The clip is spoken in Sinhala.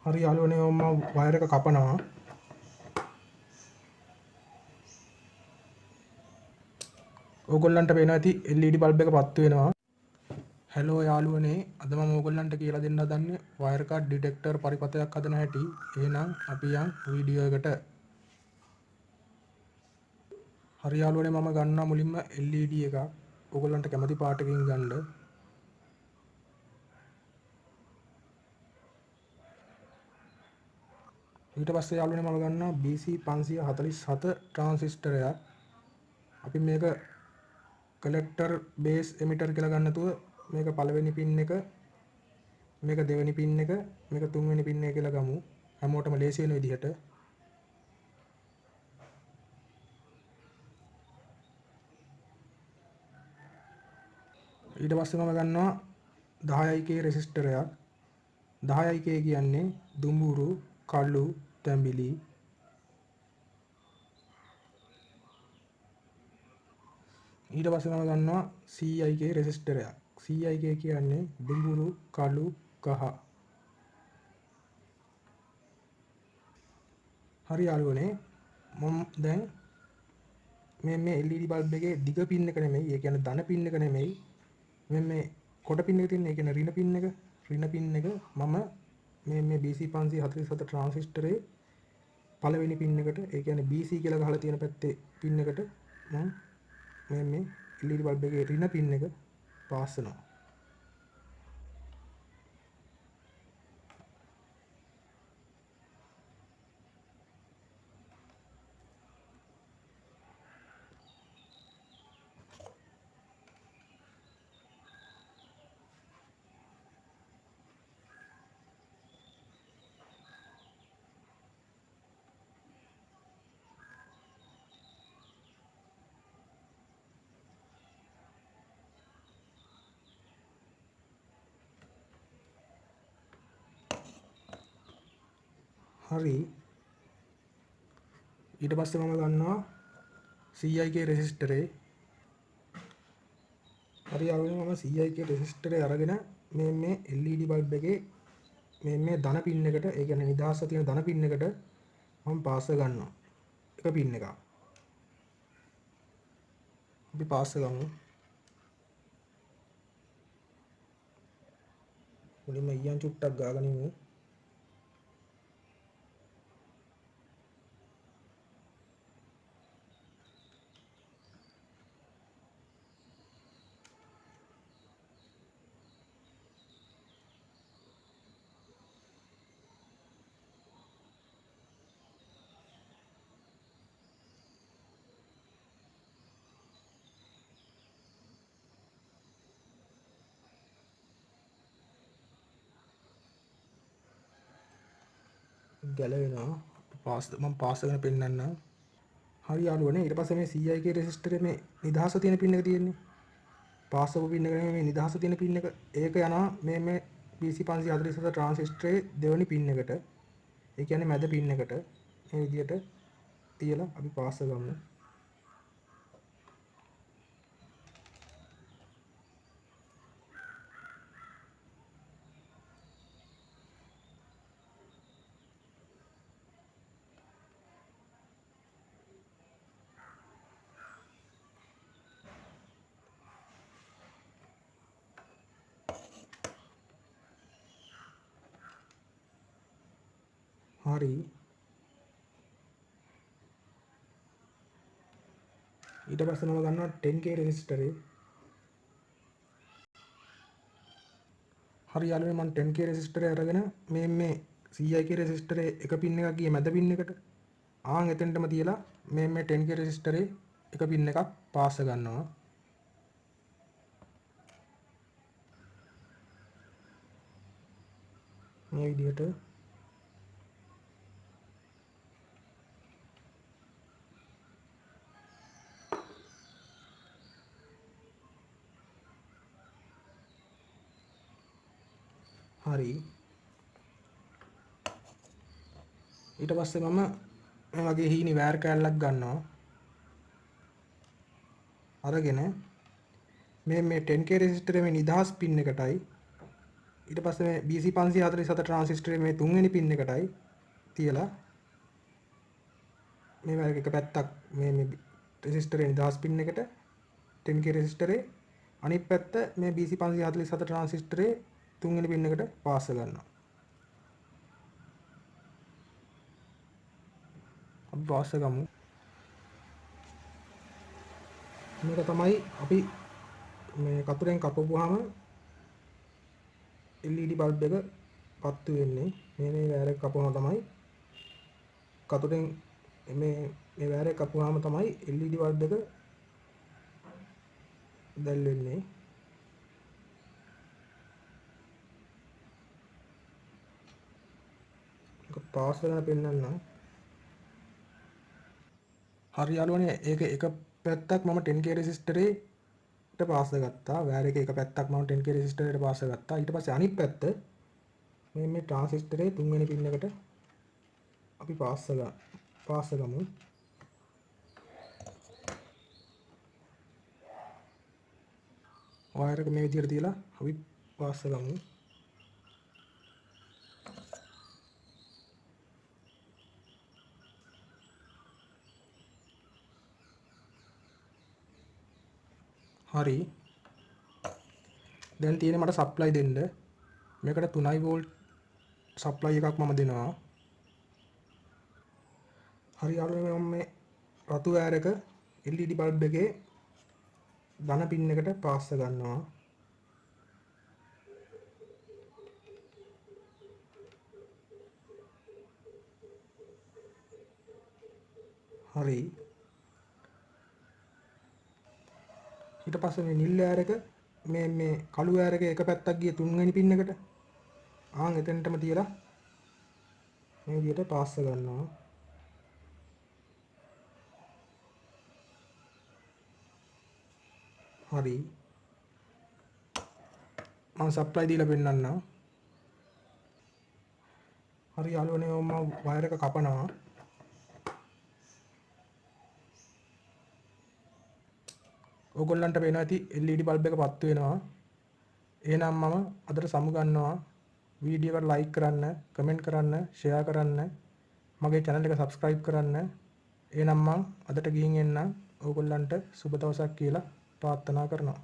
හරි යාළුවනේ, මම වයර් එක කපනවා. ඕගොල්ලන්ට පේනවා ඇති LED bulb එක පත්තු වෙනවා. හැලෝ යාළුවනේ, අද මම ඕගොල්ලන්ට කියලා දෙන්න හදන්නේ වයර් කට් ඩිටෙක්ටර් පරිපථයක් හදන හැටි. එහෙනම් අපි යන් වීඩියෝ එකට. හරි යාළුවනේ, මම ගන්නවා මුලින්ම LED එකක්. ඕගොල්ලන්ට කැමති පාටකින් ගන්න. ඊට පස්සේ යාළුවනේ මම ගන්නවා BC 547 ට්‍රාන්සිස්ටරයක්. අපි මේක කලෙක්ටර් බේස් එමිටර් කියලා ගන්න නැතුව මේක පළවෙනි පින් එක, මේක දෙවෙනි පින් එක, මේක තුන්වෙනි පින් එක කියලා ගමු. හැමෝටම ලේසි වෙන විදිහට. ඊට පස්සේ මම ගන්නවා 10K රෙසිස්ටරයක්. 10K කියන්නේ දුඹුරු, කළු, තැඹිලි. ඊට පස්සේ මම ගන්නවා CIK රෙසිස්ටරයක්. CIK කියන්නේ දුඹුරු, කළු, කහ. හරි යාළුවනේ, මම දැන් මේ LED bulb එකේ දිග පින් එක නෙමෙයි, ඒ කියන්නේ ධන පින් එක නෙමෙයි, මේ කොට පින් එක තියෙන, ඒ කියන්නේ ඍණ පින් එක, ඍණ පින් එක මම මේ BC 547 ට්‍රාන්සිස්ටරේ පළවෙනි පින් එකට, ඒ කියන්නේ BC කියලා ගහලා තියෙන පැත්තේ පින් එකට මම මේ LED bulb එකේ ඍණ පින් එක පාස් වෙනවා. හරි, ඊට පස්සේ මම ගන්නවා CIK රෙසිස්ටරේ. හරි යාළුවනේ, මම CIK රෙසිස්ටරේ අරගෙන මේ LED bulb එකේ මේ ධන පින් එකට, ඒ කියන්නේ නිදහස තියෙන ධන පින් එකට මම පාස් ගන්නවා. එක පින් එකක්. අපි පාස් ගමු. මුලින්ම ඊයන් චුට්ටක් ගාගනිමු. ගැලවෙනවා. මම පාස් කරගෙන පෙන්නන්නම්. හරි යාළුවනේ, ඊට පස්සේ මේ CIK රෙසිස්ටරේ මේ නිදහස තියෙන පින් එක තියෙන්නේ. පාස් කරපු පින් එක නෙමෙයි, මේ නිදහස තියෙන පින් එක. ඒක යනවා මේ BC 547 ට්‍රාන්සිස්ටරේ දෙවෙනි පින් එකට. ඒ කියන්නේ මැද පින් එකට. මේ විදිහට තියලා අපි පාස් ගමු. හරි, ඊට පස්සේ මම ගන්නවා 10K රෙසිස්ටරේ. හරි යාළුවනේ, මම 10K රෙසිස්ටරේ අරගෙන මේ CIK රෙසිස්ටරේ එක පින් එකක් ගියේ මැද පින් එකට. ආන් එතෙන්ටම තියලා මේ 10K රෙසිස්ටරේ එක පින් එකක් පාස් ගන්නවා. මේ විදිහට. හරි, ඊට පස්සේ මම මේ වගේ හීනි වයර් කෑල්ලක් ගන්නවා. අරගෙන මේ 10K රෙසිස්ටරේ මේ නිදහස් පින් එකටයි ඊට පස්සේ මේ BC547 ට්‍රාන්සිස්ටරේ මේ තුන්වෙනි පින් එකටයි තියලා මේ වයර් එක පැත්තක් මේ මේ රෙසිස්ටරේ නිදහස් පින් එකට 10K රෙසිස්ටරේ අනිත් පැත්ත මේ BC547 ට්‍රාන්සිස්ටරේ තුන්වෙනි පින් එකට පාස් ගන්නවා. අපි පාස් ගමු. මේක තමයි අපි මේ කතුරෙන් කපපුවාම LED bulb එක පත්තු වෙන්නේ. මේ මේ වයර් එක කපුවාම තමයි කතුරෙන් මේ මේ වයර් එක කපුවාම තමයි LED bulb එක දැල් වෙන්නේ. ඒක පාස් වෙලා පෙන්නන්නම්. හරි යාළුවනේ, ඒක එක පැත්තක් මම 10K රෙසිස්ටරේට පාස් ගත්තා. වයර් එක එක පැත්තක් මම 10K රෙසිස්ටරේට පාස් ගත්තා. ඊට පස්සේ අනිත් පැත්ත මේ මේ ට්‍රාන්සිස්ටරේ තුන්වෙනි පින් එකට අපි පාස් ගමු. වයර් එක මේ විදිහට තියලා අපි පාස් ගමු. හරි, දැන් තියෙන්නේ මට සප්ලයි දෙන්න. මේකට 3 වෝල්ට් සප්ලයි එකක් මම දෙනවා. හරි යාළුවනේ, මම මේ රතු වයර් එක LED bulb එකේ ධන පින් එකට පාස් ගන්නවා. හරි, ඊට පස්සේ මේ නිල් වයර් එක මේ මේ කළු වයර් එක එක පැත්තක් ගිය තුන්වෙනි පින් එකට ආන් එතනටම තියලා මේ විදිහට පාස් ගන්නවා. හරි, මම සප්ලයි දීලා පෙන්නන්නම්. හරි යාළුවනේ, මම වයර් එක කපනවා. ඕගොල්ලන්ට පේනවා ඇති LED bulb එක පත්තු වෙනවා. එහෙනම් මම අදට සමු ගන්නවා. වීඩියෝ එකට ලයික් කරන්න, කමෙන්ට් කරන්න, ෂෙයා කරන්න, මගේ channel එක subscribe කරන්න. එහෙනම් මං අදට ගිහින් එන්නම්. ඕගොල්ලන්ට සුබ දවසක් කියලා ප්‍රාර්ථනා කරනවා.